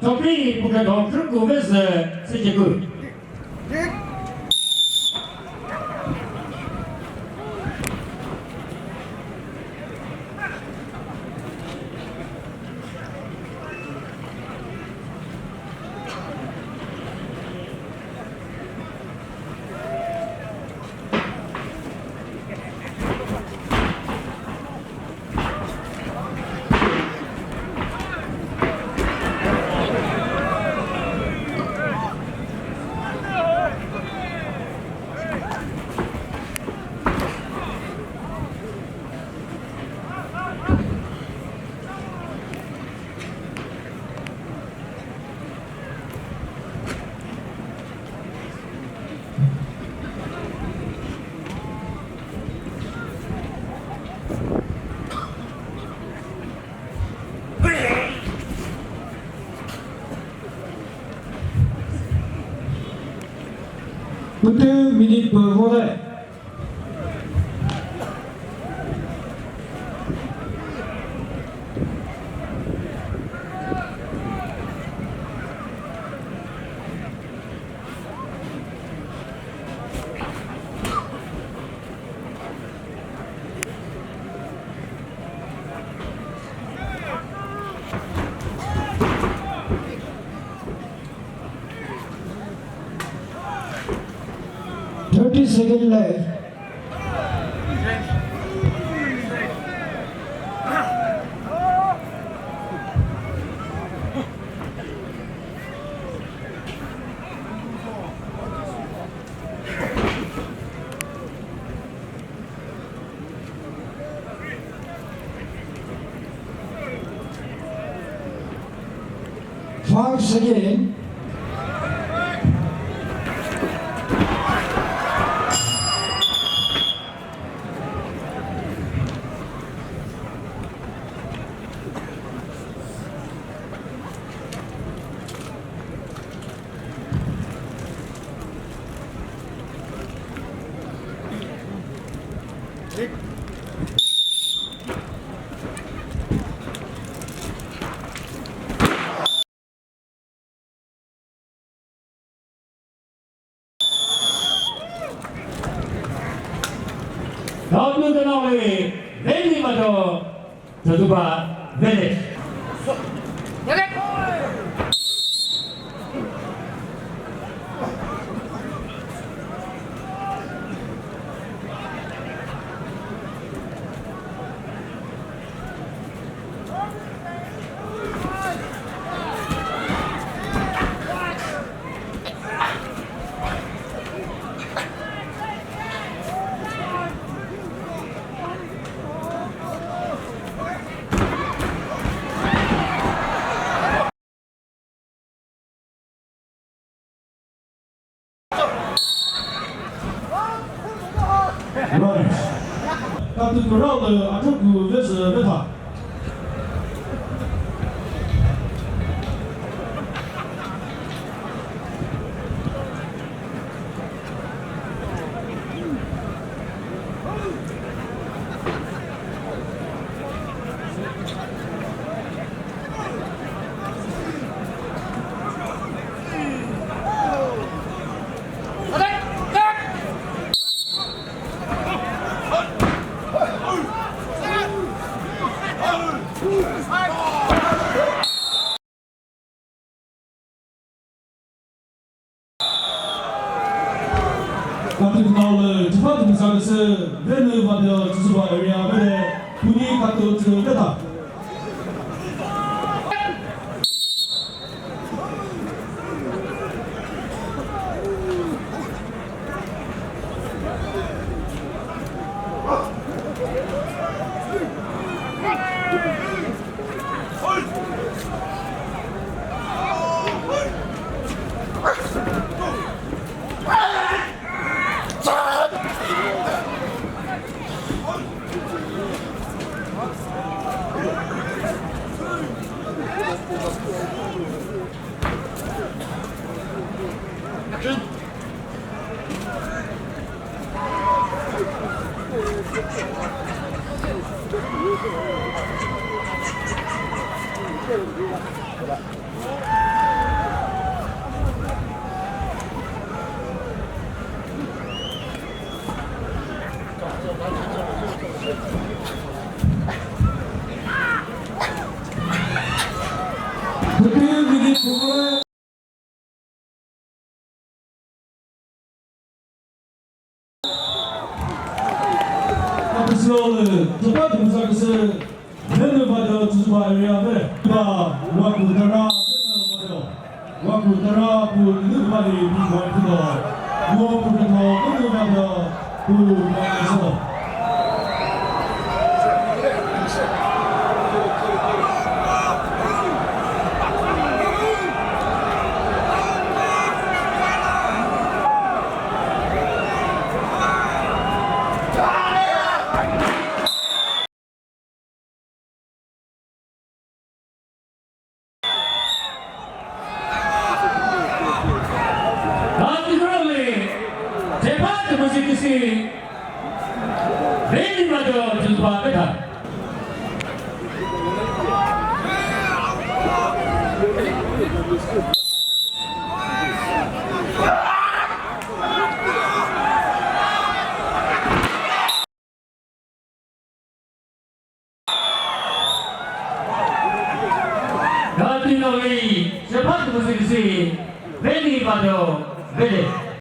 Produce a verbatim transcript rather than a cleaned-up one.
Topini pukre dom khrüku ve zü sü ceku. Pütü minute pü vore. Thirty second left. Five second. Dawud Nunde na we, Veli Mado, Chozuba Village. Right. Katü küralü athukü vezü vetha. Katü nau lü, Jihad Mizan sü, Venü Vadeo, Chozuba area, Vene, Puni Katü, Tü, Veta. Thirteen minutes over. Episode, Japan Musa Kese, Nenu Bado, Tsuba area, Ba, Waku Tara, Waku Tara, Pu, Nenu Badi, Pu, Waku Tara, Waku Tara, Nenu Bado, Pu, Waku Tara. Rani Rani, Japan Musikisi, Reni Majo, Juzba Peta. Gati noli, sepak musikisi, Beni Bado, Bele.